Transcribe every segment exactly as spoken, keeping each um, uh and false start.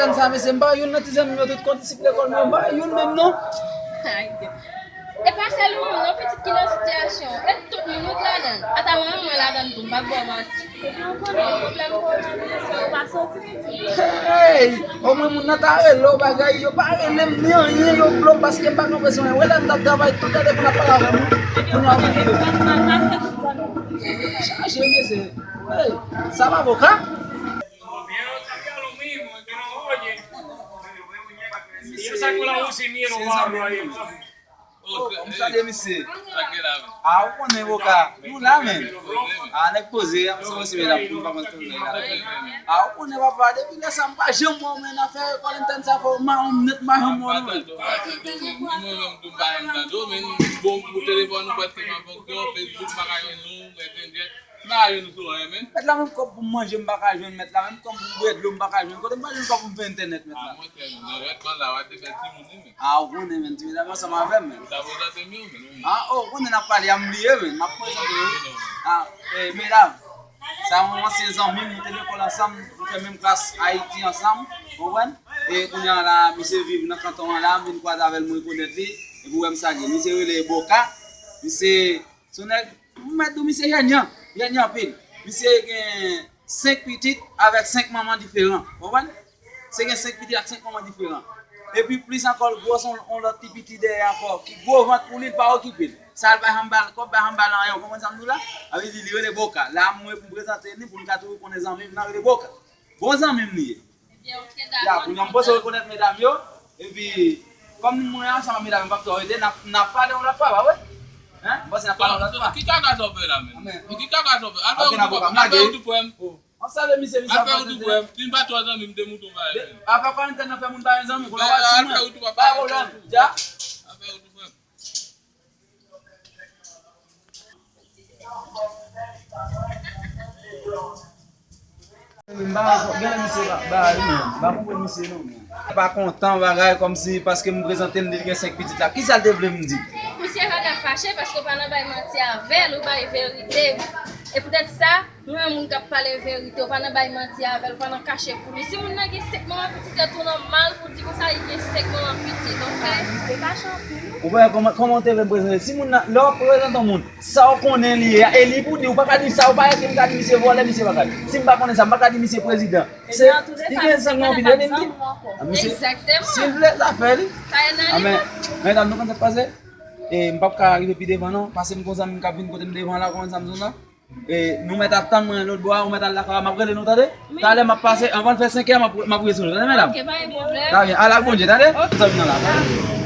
Sa, mesye, m pa youn nan ti zanmi m yo, tout kondisip lekòl mwen, m pa youn menm, non. Ay, Dye. E pa sèl ou menm, non, pitit ki nan sitiyasyon. E tout moun, nou t ladan l. Ata mwen menm, mwen ladan l tou, m p ap ba w manti. Epi ou konnen pwoblèm kowonaviris la, ou pa soti, pitit. Hey! Omwen moun nan ta rele w bagay, yo pa rele m ni anyen, yo blo m paske m pa gen presyon. Wè lè m t ap travay, tout lè depi n ap pale avè m, kounye a w vin rele m. Chaje, mesye. Hey! Sa pa avoka? Misye, se zanmi m. Oh, m salye misye. A, ou konnen, avoka, nou la, men. A, nèg poze, a, se mwen, se medam, m pa konn sa w la. A, ou konnen, papa, depi lè sa, m pa janm wè w, men afè Valentine sa fè w mawon nèt, m pa janm wè w, non, men. Mwen menm tou, m pa janm tande w, men bon, pou telefòn ou prèske pa fonksyone, Facebook, m pa ka jwenn ou, Messenger. M pa jwenn sou anyen, men. Mèt la, menm kòb pou m manje, m pa ka jwenn. Mèt la, menm kòb pou m bwè dlo, m pa ka jwenn. Kote m pral jwenn kòb pou m fè entènèt, mèt la? A, monchè, nan rèd man la, w a te fè timoun, wi, men. A, ou konnen, men, ti medam ansanm avè m, men. Ou ta prezante m yo, men. A, oh, ou konnen n ap pale a, m bliye, men. M ap prezante yo. A, eh, medam, sa yon ansyen zanmi m, nou te lekòl ansanm, nou fè menm klas Ayiti ansanm, ou konprann? E kounye a la, misye viv nan kanton an la, m vin kwaze avè l, m rekonèt li, epi w wè m salye. Misye rele Boka, misye Se yon nèg, m mèt di w, misye jènyan, jènyan anpil. Misye gen senk pitit avèk senk manman diferan. Ou konprann? Misye gen senk pitit ak senk manman diferan. Epi plis ankò, l gwòs yon, yon lòt ti piti dèyè ankò, ki gwo vant pou li, l pa okipe l. Sa l pa janm ba l kòb, pa janm ba l anyen. Ou konprann sa m di w la? Sa vle di, li rele Boka. La, mwen, pou m prezante li, pou nou ka toujou konnen zanmi m nan, rele Boka. Bon zanmi m li ye. Ya, kounye a m panse w rekonèt medam yo. Epi, kòm mwen ansanm ak medam yo, m p ap twò rete, n ap, n ap pale yon lòt fwa, pa vre? Hein? M panse n ap pale yon lòt fwa. Ki kaka sa w fè la, menm? Ki kaka sa w fè? Al fè wout ou, al fè wout ou, frè m. M ap salye misye, misye ap fè wout ou, frè m. Si m pa t twò zanmi m, m te moutre w bagay. Afè Valentine nan fè moun pa gen zanmi, kounye a w ap di mwen. Pa pwoblèm, dja. Al fè wout ou, frè m. M pa, gen lè misye pa, ba, li menm, m pa konprann misye non, men. Pa kontan bagay kòmsi paske m prezante l, li gen senk pitit la. Kisa l te vle m di? Misye pa ka fache paske w pa nan bay manti avè l, ou bay verite. E poutèt sa, nou yon moun k ap pale verite, ou pa nan bay manti avè l, ou pa nan kache pou li. Si moun nan gen senk manman pitit, se tou nòmal pou di konsa li gen senk manman pitit, oke? Misye fache anpil, wi. Ou wè kòman, kòman w te vle m prezante? Si moun nan, lè w ap prezante yon moun, sa w konnen li ye a, e li pou di, ou pa ka di sa w pa, èske m ka di misye vòlè, misye pa ka di. Si m pa konnen sa, m pa ka di misye prezidan. Se, li gen zanmi anpil, li di m di. A, misye, si l vle, zafè li. A, men, medam, nou konn sa k pase? E, m p ap ka rive pi devan non, paske m gon zanmi m k ap vin kote m devan la, ou konn sa m di w la? E, nou mèt ap tann mwen lòt bò a, ou mèt al lakay la, m ap rele nou, tande? Talè m ap pase, anvan l fè senkè, m ap, m ap rele sou nou, tande, medam? Oke, pa gen pwoblèm. Ta byen, al ak Bondye, tande? Oke. Zanmi nan la, tande?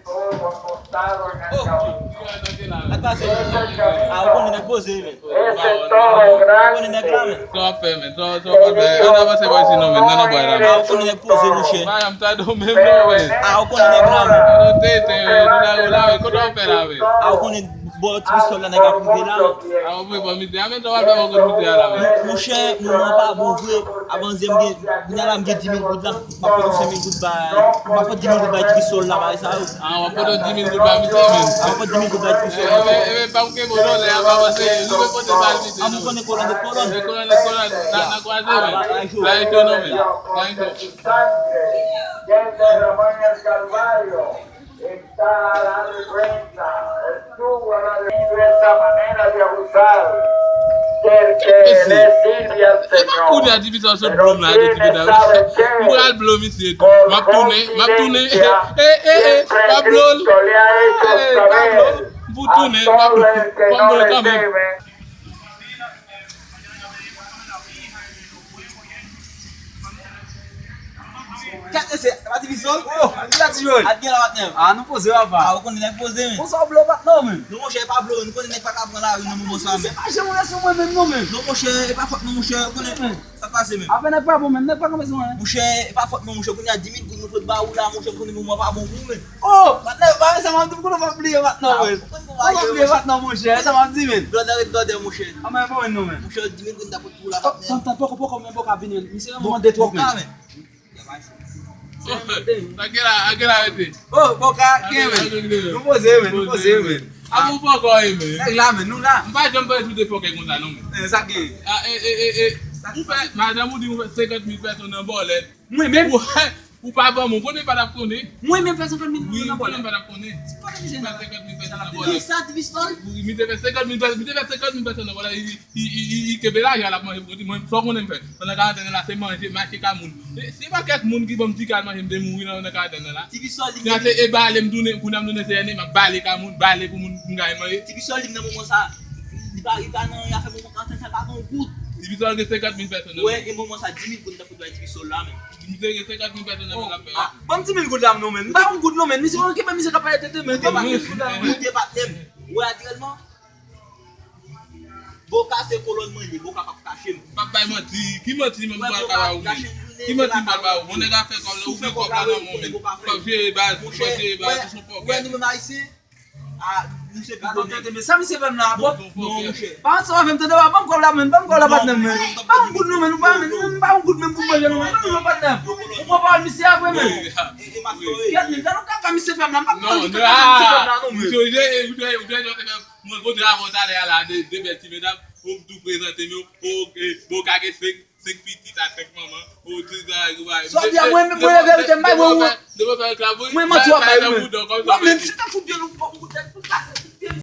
Oh! Ak pase. A, ou konnen nèg poze, men. Ou konnen nèg la, men. Sa w ap fè, men? Sa w, sa w ap fè? Ann avanse bò isi non, men. Nan, nan, bò la, men. A, ou konnen nèg poze, monchè. Madanm, sa do menm non, men. A, ou konnen nèg la, men. Ann tete, men. Nou la, nou la, men. Kote w ap fè la, men? A, ou konnen bò ti pisòl la, nèg ap rive la, men. A, ou vle bò mizè a, men sa w ap fè bò kote mizè a la, men. Monchè, moman an pa bon vre. Avan yè m gen, kounye a la m gen dis mil goud la. M ap pote senk mil goud bay, m ap pote dis mil goud bay ti pisòl la, bay sa yo. A, w ap pote dis mil goud bay misye, men. A, m ap pote dis mil goud bay ti pisòl la. Ebyen, ebyen, pa okipe w non, lè a pa avanse, nou mèt pote bal misye. A, m konnen kolòn de kolòn. E kolòn de kolòn, nan, nan kwaze, men. Bay cho non, men. Bay cho. Está a la defensa, estuvo a la defensa, de esa manera de abusar del que le sirve al Señor. Pero tiene sabe que por conciencia, siempre Cristo le ha hecho saber a todo el que no le teme. Kèt mesye, pa ti pisòl. Oh, ki la ti jòl? Al gen la patnè. A, nou poze, papa. A, ou konnen nèg poze, men. Konsa w blo patnè w, men. Non, monchè, e pa blo, nou konnen nèg pa ka pran lari nan moman sa, men. Se pa jan w wè sou mwen menm, non, men. Non, monchè, e pa fòt mwen, monchè, ou konnen. Sa pase, men. Afè nèg pa bon, men. Nèg pa konn bezwen, en. Monchè, e pa fòt mwen, monchè, kounye a dis mil goud nou pot ba ou la, monchè, m konnen moman pa bon pou ou, men. Oh, patnè, pa sa m ap di, m konnen w p ap bliye patnè w, men. Ou p ap bliye patnè w, monchè, sa m ap di, men. Blòdè ret blòdè, monchè. A, men, bon, non, men. Monchè, dis mil goud n ta pot pou w la, patnè. Tann, tann, poko, poko, men, poko ap vini, men. Misye nan moman de twòp, men. Sa gen la, sa gen la rete. Oh, poko, kenbe. Nou poze, men, nou poze, men. A bon fòkè e men. Nèg la men, nou la. M pa janm pale sou de fòkè konsa non men. E sa gen. A e e e e. Ou fè madanm ou di ou fè senkant mil pèsonn nan bòlèt. Mwen menm. Ou pa ban mwen konnen pa t ap konnen. Mwen menm fè senkant mil moun nan bòlèt. Mwen pa t ap konnen. Ou fè senkant mil pèsonn nan bòlèt. Sa ti pistòl. Misye fè senkant mil pèsonn, misye fè senkant mil pèsonn nan bòlèt. Li kenbe lajan l ap manje pou di mwen sa w konnen m fè. Pandan karantèn nan la se manje, mache ka moun. Se pa kèk moun ki ban m ti kal manje m te mouri nan nan karantèn nan la. Ti pistòl li. Nan se e bale m tounen, kounye a m tounen se ene m ap bale ka moun, bale pou moun m gaye manje. Ti pistòl li nan moman sa. Li pa li pa nan afè moman karantèn sa pa gen yon goud. Ti pistòl gen senkant mil pèsonn nan. Wè e moman sa di mil goud nan fout bay ti pistòl la men. Misye gen senkant mil pèsonn nan men l ap fè. Ban m di mil goud la m non men. M pa yon goud non men. Misye okipe misye k ap pale tete men. Ban m di mil goud la non men. Ou te pa t lè m. Wè atyèlman. Boka se kolòn mwen li, Boka p ap kache m. P ap bay manti, ki manti menm m pral ba ou menm? Ki manti m pral ba ou? Bon nèg a fè kòb la, ou gen kòb la nan men w menm. Ou p ap jere baz, ou p ap jere baz, ou se yon fòkè. Wè nou menm ayisyen, a nou se pi gwo nèg. Men sa misye fè m la, bon. Non monchè. Pa ansanm avè m tande, pa ban m kòb la menm, ban m kòb la patnè m men. Pa yon goud non men, nou pa menm, nou pa yon goud menm pou manje non men, non non patnè m. Ou pran pawòl misye a vre men. Gad men, gad yon kaka misye fè m la, m p ap pran yon kaka misye fè m la non men. Ou te jere, ou te jere, ou te jere. Mwen kontre avè w talè a la, de, de bèl ti medam, ou m tou prezante m yo, ou, e, bon, ou ka gen senk, senk pitit ak senk manman, ou ti travay, ou bay. Sa w di a, mwen, mwen, mwen, verite, m bay mwen, mwen. Depi w fè reklame, mwen, manti w ap bay mwen. Non, men si ta fout vyòl, ou, ou, ou, ou kase tout pye m.